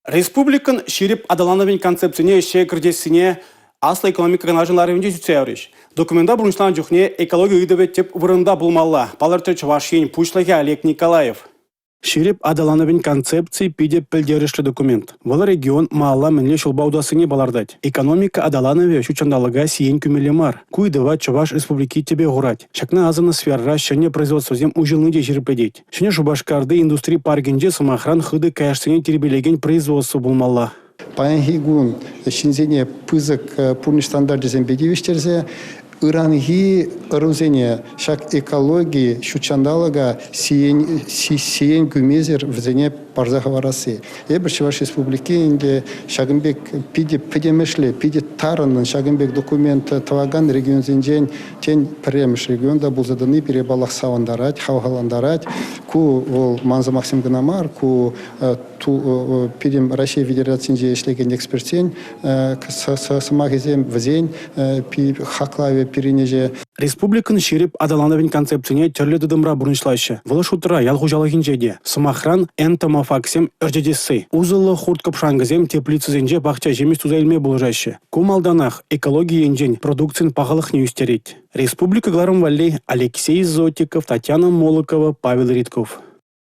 Республикӑн ҫирӗп аталанӑвӗн концепцине ӗҫе кӗртессине Аслӑ экономика канашӗн ларӑвӗнче сӳтсе яврӗҫ. Документа пурнӑҫланӑ чухне экологи ыйтӑвӗ тӗп вырӑнта пулмалла, палӑртрӗ Чӑваш Ен Пуҫлӑхӗ Олег Николаев. Ҫирӗп аталанӑвӗн концепцийӗ питӗ пӗлтерӗшлӗ документ. Вӑл регион малалла мӗнле ҫулпа утассине палӑртать. Экономика аталанӑвӗ ҫут ҫанталӑка сиен кӳмелле мар. Ку ыйтӑва Чӑваш Республики тӗпе хурать. Ҫакна асӑннӑ сферӑра ҫӗнӗ производствӑсем уҫӑлни те ҫирӗплетет. Ҫӗнӗ Шупашкарти индустри паркӗнче, сӑмахран, хытӑ каяшсене тирпейлекен производство пулмалла. Паянхи кун ҫынсене пысӑк пурнӑҫ стандарчӗсемпе тивӗҫтерсе ыранхи ӑрусене ҫак экологи, ҫут ҫанталӑка сиен кӳмесӗр вӗсене парса хӑварасси. Эпир Чӑваш Республики ӗнтӗ ҫакӑн пек питӗ пӗтӗмӗшле, питӗ тарӑннӑн ҫакӑн пек документ тӑвакан регионсенчен тен пӗрремӗш регион та пулса тӑни пире паллах савӑнтарать, хавхалантарать. Ку вӑл ман сӑмахсем кӑна мар, ку пирӗн Раҫҫей Федерацийӗнче ӗҫлекен экспертсен сӑмахӗсем, вӗсен хаклавӗ пирӗн ӗҫе. Республикӑн ҫирӗп аталанӑвӗн концепцине тӗрлӗ тытӑмра пурнӑҫлаҫҫӗ. Вӑл шутра ял хуҫалӑхӗнче те. Сӑмахран, энтомофагсем ӗрчетесси. Усӑллӑ хурт-кӑпшанкӑсем теплицӑсенче пахча ҫимӗҫ туса илме пулӑшаҫҫӗ. Ку малтанах экологи енчен продукцин пахалӑхне ӳстерет. Республика кӑларӑм валли Алексей Зотиков, Татьяна Молокова, Павел Ритков.